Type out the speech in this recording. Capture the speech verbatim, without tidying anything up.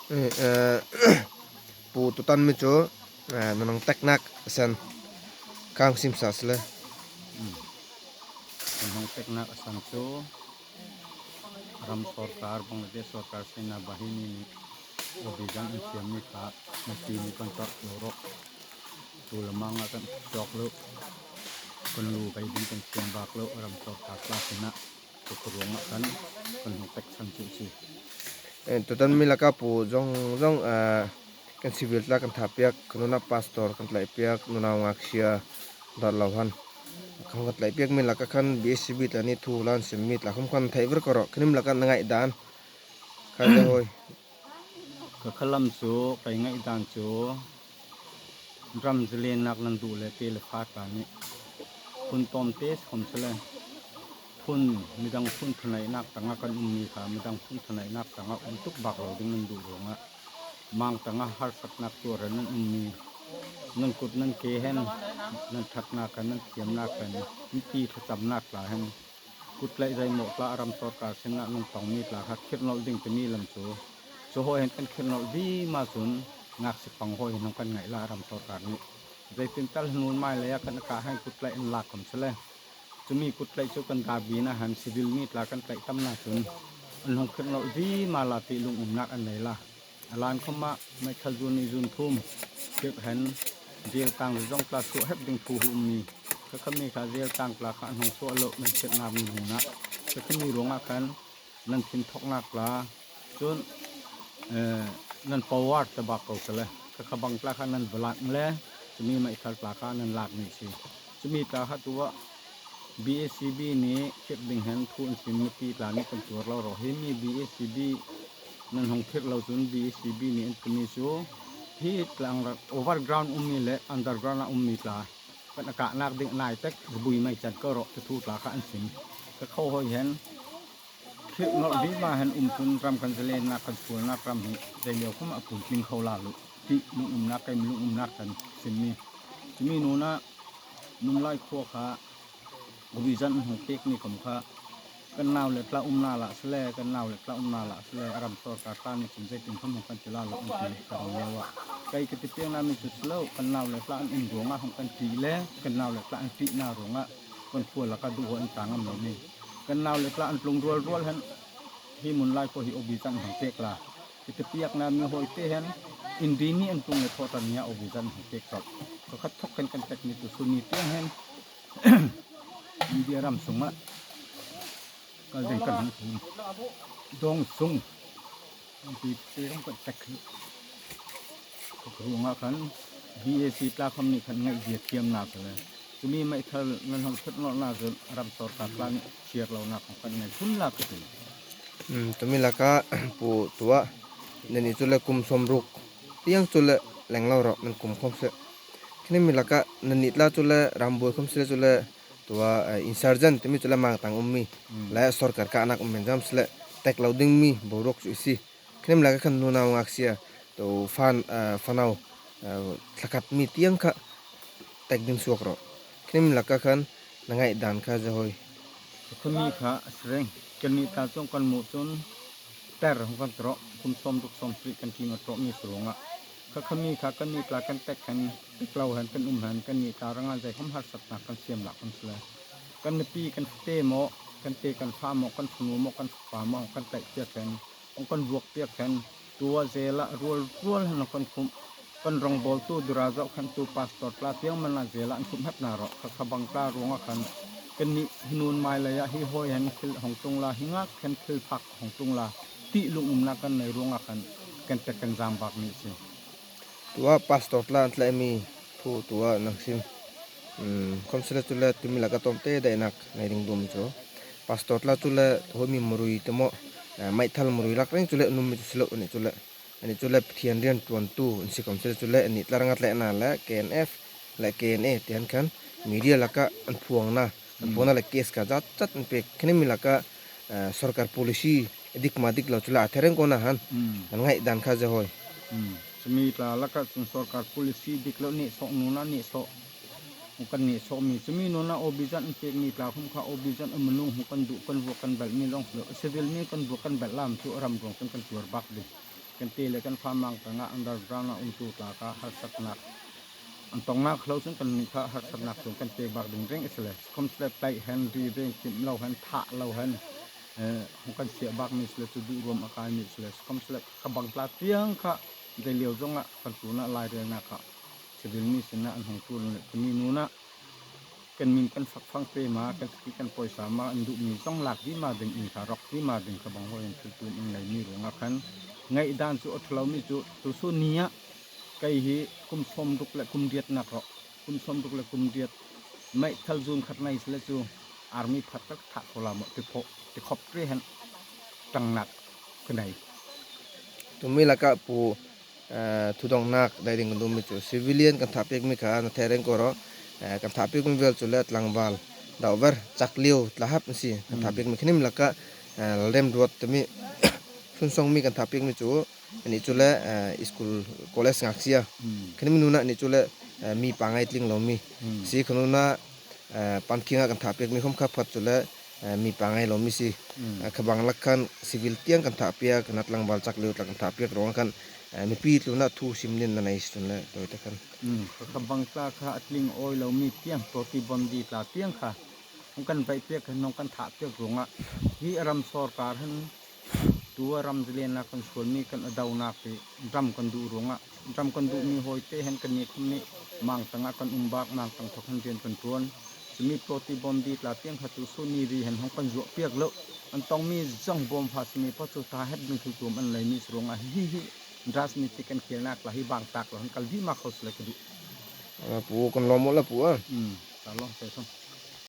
Eh, eh, Pu Tutan mi chu, eh, nan hawng teknâk a san kha hawng sim sa sele. Hmm. Nan hawng teknâk a san chu ram sorkar, Bangladesh sorkar sena Bahini nih O B zan an siam mi kha, mi ti mi kan tak lo rawh. Tu lamang ah kan chawk lo, kan lu kai ding kan siam bâk lo, ram sorkar tla sinah. Chu kha ruangah khan kan hawng tek san chu asi. Eh, Tutan mi lakah Pu zawng zawng, eh, kan civil tla kan tha piak, kan nunah pastor kan tlaih piak, nunau ngâksia dawt lo han. Kan hawng kan tlaih piak mi lakah khan B S C B tla nih thu lan sim mi tla khawm khan theih ver ko rawh. Kha nih lakah na ngaihdân kha zei hâwi? Ka khalam chu, kei ngaihdân chu, ram zalennâk nan duh le te le fa tla nih phun tâwmtê si khawmsele, phun, midang phun thanaihnâk tangah kan um mi kha, midang phun thanaihnâk tangah um tuk bâk lo ding nan duh ruangah, mang tangah harsatnâk tuar hen nan um mi, nan kut nan ke hen, nan ṭhatnâk hen, nan thiamnâk hen, nan ti thlachamnâk tla hen, kut tlaih zaimawh tla ram sorkar sinah nan tawng mi tla kha khirh nawlh ding timi lam chu, chu hâwi hen kan khirh nawlh vima chun ngâk sipang hâwi hen hawng kan ngaih lai ram sorkar nih. Zeitindah hun mâi leiah kan a kah hen kut tlaih an lâk khawmsele, chumi kut tlaih chu kan dâk bînah hen civil mi tla kan tlaih tam na chun an hawng khirh nawlh vima lai ti lungumnâk an nei lai. A lan khawmah mei khal zun nih zun thum, kek hen, jail tâng zawng tla suah hep ding thu hi um mi. Kha kha mi kha jail tâng tla kha an hawng suah lo, nan khirhnâk mi hunah. Kha kha mi ruangah khan nan thinthawknâk tla, chun, eh, nan power ta bâk ko sele. Kha kha bang tla kha nan va lâk le, chumi mei khal tla kha nan lâk mi asi. Chumi tla kha tuah B S C B nih khirh ding hen thu an sim mi ti tla nih kan tuar lo rawh. Hi mi B S C B nan hawng khirh lo chun B S C B nih an ti mi chu hi tlang rak overground um mi le underground ah um mi tla kan a kahnâk ding a nai tek, bui mei chan ko rawh ti thu tla kha an sim. Kha kho hâwi hen khirh nawlh vima hen um chun ram kan zalennâk kan sualnâk ram hi zei liau khawmah a puitling kho lai lo ti lungumnâk, kei mi lungumnâk kan sim mi. Chumi nûnah Nunlai khua kha O B zan an hawng pêk mi khawm kha kan nau le tla um na lah sele, kan nau le tla um na lah sele, a ram sorkar tla nih chun zeitin khawm hawng kan ti lai lo an ti ka ram liauah. Kei ka ti piaknâk mi chu asi lo, kan nau le tla an um ruangah hawng kan ti le, kan nau le tla an ti na ruangah kan khua lakah duh hâwi an tla ngam lo mi. Kan nau le tla an tlung rual rual hen hi Nunlai khua hi O B zan an hawng pêk lai. Ka ti piaknâk mi hâwi tê hen, India nih an tlung le thawhṭan mi ah O B zan an hawng pêk rawh. Kha kha thawk hen kan tek mi chu suni tiang hen India ram sungah kal ding kan hawng tlung. Dâwngsung. An ti tê kan kan tek. Kha ruangah khan B S C tla khawm nih khan ngaih zia thiam na sele. Chumi mei thal nan hawng khirh nawlh na chu ram sorkar tla nih chiar lonâk hawng kan nei hun lai ka ti. Hmm, tumi lakah Pu tuah nannih chu le kum sâwmruk tiang chu le leng lo rawh nan kum khawmsele. Kha nih mi lakah nannih tla chu le ram buai khawmsele chu le tuah, eh, insurgent timi chu le mang tâng um mi. Hmm. Le sorkar kahnâk um men zâm sele tek lo ding mi boruak chu asi. Kha nih mi lakah khan nunau ngâksia, tuah fan, eh, fanau, eh, thlakhat mi tiang kha tek ding suak rawh. Kha nih mi lakah khan na ngaihdân kha zei hâwi? Kha mi kha asi reng. Kannih tla chung kan muh chun ter hawng kan ti rawh, kum sâwmruk sâwmsarih kan tling a tawh mi asi ruangah. Kha kha mi kha kannih tla kan tek hen, tek lo hen, kan um hen, kannih tla rangah zei khawm harsatnâk kan siam lah khawmsele. Kan nupi, kan fate maw, kan tê kan fa maw, kan fanu maw, kan fapa maw, kan tlaih piak hen, hawng kan vuak piak hen, tuah jail ah rual rual hen hawng kan khumh. Kan rawngbâwltu dura zauh khan tu pastor tla tiang man ah jail ah an khumh hep na rawh. Kha kha bang tla ruangah khan kannih hi nûnmâi leiah hi hâwi hen thil hawng tlung lai, hi ngâk hen thil phâk hawng tlung lai ti lungumnâk kan nei ruangah khan kan tek kan zâm bâk mi asi. Tuah pastor tla an tlaih mi thu tuah nang sim. Hmm, khawmsele chu le tumi lakah tâwmtê deihnâk nei ding duh mi chu. Pastor tla chu le hâwi mi murui ti maw, eh, meithal murui lâk reng chu le an um mi chu asi lo, anih chu le. Anih chu le Pathian rianṭuantu an si khawmsele chu le, anih tla rangah tlaihna le K N F le K N A ti hen khan media lakah an phuang na. An phuang na le case kha zat zat an pêk. Kha nih mi lakah, eh, sorkar policy dik ma dik lo chu le a thereng ko na hen. Hmm. Nan ngaihdân kha zei hâwi? Hmm. Chumi tla lakah chun sorkar policy dik lo nih sawh nûnah nih sawh. Hawng kan nih sawh mi. Chumi nûnah O B zan an pêk mi tla khawm kha O B zan a minung hawng kan duh kan vuak kan belh mi lawng asi lo. Civil mi kan vuak kan belh lam chu a ram ruang kan kan tuar bâk ding. Kan tê le kan fa mang tangah underground ah umtu tla kha harsatnâk an tawng nâk lo chun kannih kha harsatnâk chun kan pêk bâk ding rêng asi le. Sikhawmsele tlaih hen, ri rêng, kim lo hen, thah lo hen, eh, hawng kan chiah bâk mi asi le chu duhruam a kâi mi asi le. Sikhawmsele kha bang tla tiang kha dei liau zawngah kan tlûnah lâirêlnâk kha civil mi sinah an hawng tlûn le tuni nûnah kan min kan fak fang pê ma, kan thaki kan pawisa ma, an duh mi zawng lâk dima ding, in kha rawk dima ding kha bang hâwi hen thiltum an nei mi ruangah khan ngaihdân chu a ṭha lo mi chu tusun ni ah kei hi kum sâwmruk leh kum riatnâk rawh, kum sâwmruk leh kum riat meithal zûn khat nei asi le chu army phat tak thah kho lam ah ti khawp, ti khawp rê hen ṭangnâk ka nei. Tumi lakah pu, eh, thudawngnâk dai ding kan duh mi chu civilian kan thah pêk mi kha na theih rêng ko rawh, eh, kan thah pêk mi vêl chu le tlangvâl, dauhver, chakliu, tlahap asi kan thah pêk mi kha nim lakah, eh, Lalremruat timi Sunsawng mi kan thah pêk mi chu, anih chu le, eh, school, college ngâk asi a. Kha nim nûnah anih chu le, eh, mi pângngai tling lo mi asi kha nûnah, eh, Pankhiang ah kan thah pêk mi khawm kha phat chu le, eh, mi pângngai lo mi asi. Eh, kha bang lak khan civil tiang kan thah pêk, na tlangvâl chakliu tla kan thah pêk ruangah khan, eh, mipi tlûnah thu sim nin na nei si chun le, tawite khan. Kha, kha bang tla kha a tling âwi lo mi tiang, protibandi tla tiang kha hawng kan veih pêk hen hawng kan thah pêk ruangah hi a ram sawrkar hen tu a ram zalênnâk kan sual mi, kan a donâk hi ram kan duh ruangah, ram kan duh mi hâwitê hen kannih khawm nih mângtang ah kan um bâk, mângtang thawk hen rian kan ṭuan. Chumi protibandi tla tiang kha tusun ni ri hen hawng kan zuah pêk lo. An tawng mi zawng bâwm fa simi pa chu tha het ding thiltum an lei mi asi ruangah hi, hi, hi rajniti kan khêlnâk tla hi bang tâk lo hen kal dima kho asi le ka duh. Ah, pu kan lâwm awt la pu a. Hmm, ka lâwm sei thawm.